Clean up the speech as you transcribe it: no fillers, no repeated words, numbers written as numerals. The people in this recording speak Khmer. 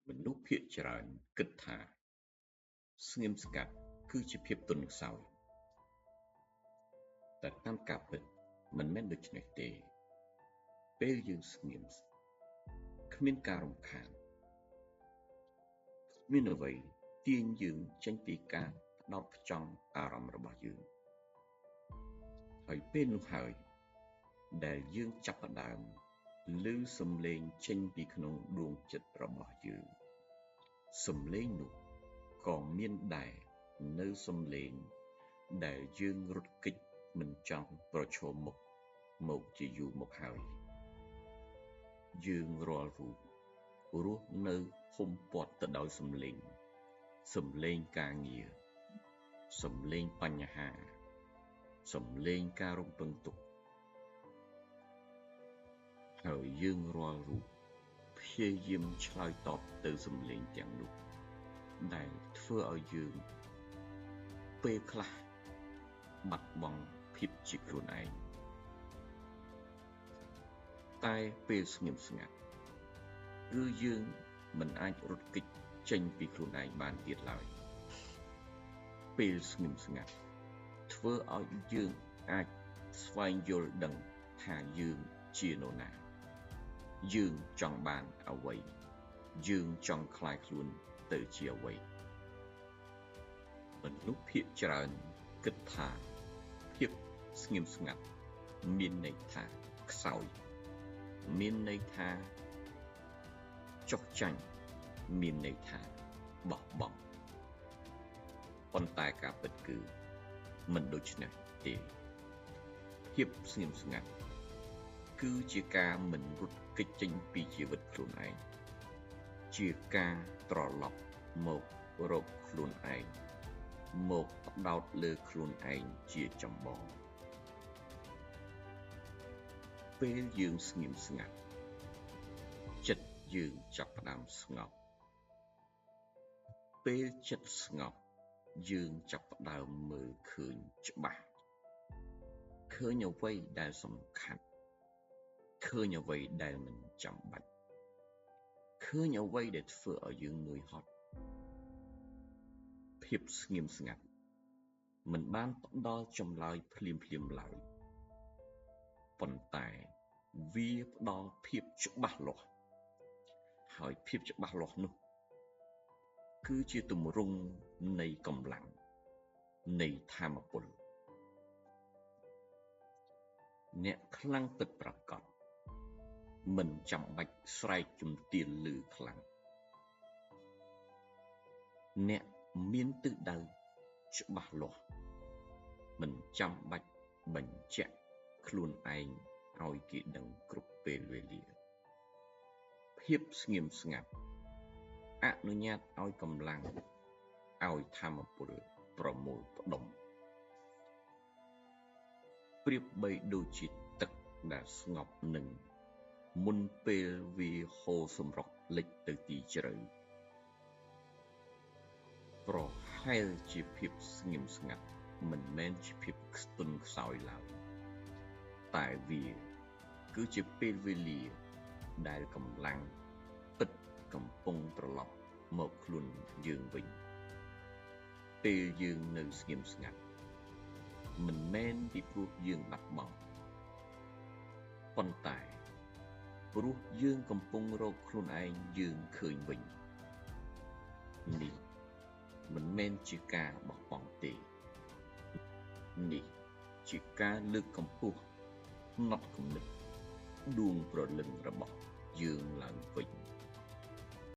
មនុស្សភាគច្រើនគិតថាស្ងៀមស្ងាត់គឺជាភាពទន់ខ្សោយតែតាមការពិតមិនមែនដូច្នេះទេពេលយើងស្ងៀមគ្មានការរំខានគ្មានអ្វីទាញយើងចេញពីការផ្ដោតផ្ចង់អារម្មណ៍របស់យើងហើយពេលនោះហើយដែលយើងចាប់ផ្ដើមឮសំឡេងចេញពីក្នុងដួងចិត្តរបស់យើងសំឡេងនោះក៏មានដែរនៅសំឡេងដែលយើងរត់គេចមិនចង់ប្រឈមមុខមកជាយូរមកហើយយើងរាល់រូបរស់នៅហ៊ុំព័ទ្ធទៅដោយសំឡេងសំឡេងការងារសំឡេងបញ្ហាសំឡេងការរំពឹងទុកហើយយើងរាល់រូបព្យាយាមឆ្លើយតបទៅសំឡេងទាំងនោះដែលធ្វើឲ្យយើងពេលខ្លះបាត់បង់ភាពជាខ្លួនឯងតែពេលស្ងៀមស្ងាត់គឺយើងមិនអាចរត់គេចចេញពីខ្លួនឯងបានទៀតឡើយពេលស្ងៀមស្ងាត់ធ្វើឲ្យយើងអាចស្វែងយល់ដឹងថាយើងជានរណាយើងចង់បានអ្វីយើងចង់ក្លាយខ្លួនទៅជាអ្វីមនុស្សភាគច្រើនគិតថាភាពស្ងៀមស្ងាត់មានន័យថាខ្សោយមានន័យថាចុះចាញ់មានន័យថាបោះបង់ប៉ុន្តែការពិតគឺមិនដូច្នេះទេភាពស្ងៀមស្ងាត់គឺជាការមិនរត់គេចចេញពីជីវិតខ្លួនឯងជាការត្រឡប់មករកខ្លួនឯងមកផ្ដោតលើខ្លួនឯងជាចម្បងពេលយើងស្ងៀមស្ងាត់ចិត្តយើងចាប់ផ្ដើមស្ងប់ពេលចិត្តស្ងប់យើងចាប់ផ្ដើមមើលឃើញច្បាស់ឃើញអ្វីដែលសំខាន់ឃើញអ្វីដែលមិនចាំបាច់ឃើញអ្វីដែលធ្វើឲ្យយើងនឿយហត់ភាពស្ងៀមស្ងាត់មិនបានផ្ដល់ចម្លើយភ្លាមៗឡើយប៉ុន្តែវាផ្ដល់ភាពច្បាស់លាស់ហើយភាពច្បាស់លាស់នោះគឺជាទម្រង់នៃកម្លាំងនៃធម៌ពលអ្នកខ្លាំងពិតប្រាកដមិនចាំបាច់ស្រែកជំទានឮខ្លាំងអ្នកមានទិសដៅច្បាស់លាស់មិនចាំបាច់បញ្ជាក់ខ្លួនឯងឲ្យគេដឹងគ្រប់ពេលវេលាភាពស្ងៀមស្ងាត់អនុញ្ញាតឲ្យកម្លាំងឲ្យធម៌ពលប្រមូលផ្ដុំប្រៀបបីដូចជាទឹកដែលស្ងប់នឹងមុនពេលវាហូរសម្រុកលិចទៅទីជ្រៅប្រហែលជាភាពស្ងៀមស្ងាត់មិនមែនជាភាពខ្ទន់ខ្សោយឡើយតែវាគឺជាពេលវេលាដែលកម្លាំងពិតកំពុងត្រឡប់មកខ្លួនយើងវិញពេលយើងនៅស្ងៀមស្ងាត់មិនមែនពីព្រោះយើងបាត់បង់ប៉ុន្តែព្រោះយើងកំពុងរកខ្លួនឯងយើងឃើញវិញនេះមិនមែនជាការបោះបង់ទេនេះជាការលើកកម្ពស់ផ្នត់គំនិតដួងព្រលឹងរបស់យើងឡើងវិញ។